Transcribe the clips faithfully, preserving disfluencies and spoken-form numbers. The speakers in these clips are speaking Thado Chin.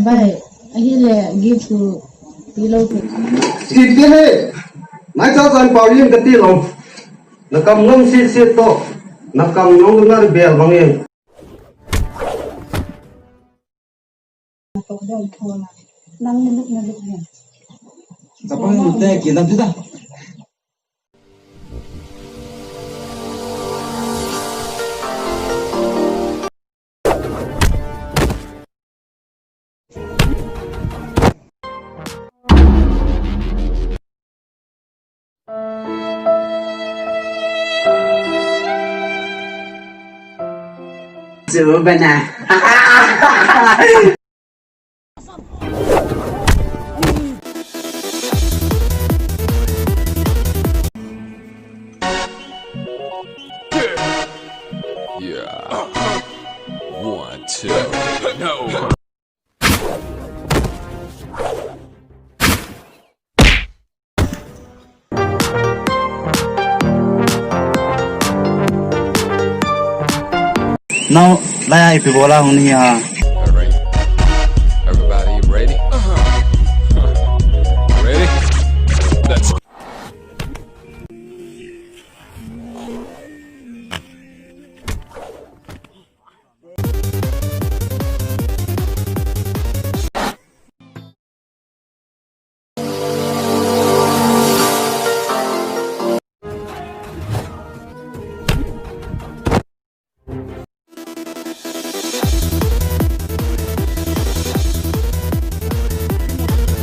Bai, ahile gift chu pilou chu. Gift hi, nai cha chan pau yin kati lou. Nakam ngong sit sit to. Nakam ngong na bel bang yin. Nang naluk naluk hin. Kapang te ki lam tuta. Silver banana. Yeah. One, two. No. Now, laya ipi bola hung ni a. Alright. Everybody ready? Ready? Let's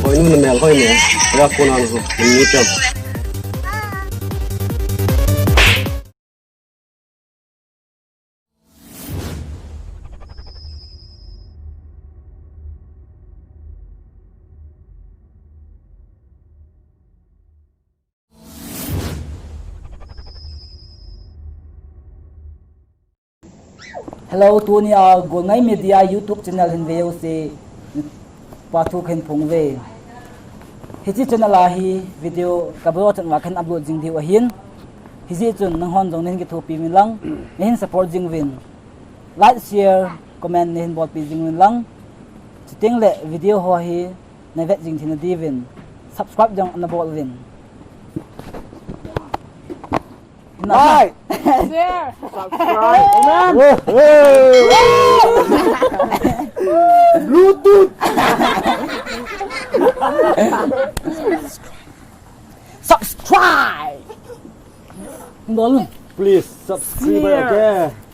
Hoi nu na mel hoi ne. Ra ko na ho. Ni pem. Hello, tunia Golngai Media YouTube channel hin ve u se, pa thu khen phong ve. Hiche channel a hi video ka bro chan va khen upload jing diu ahin. Hijeh chun nanghon jong nahin kithopi uvin lang, nahin support jing uvin. Like, share, comment nahin bolpi jing uvin lang. Chuteng le video ho hi na vet jing theina diuvin subscribe jong na bol uvin. Like, share, subscribe, comment. Bluetooth. Subscribe. Please subscribe, share, okay?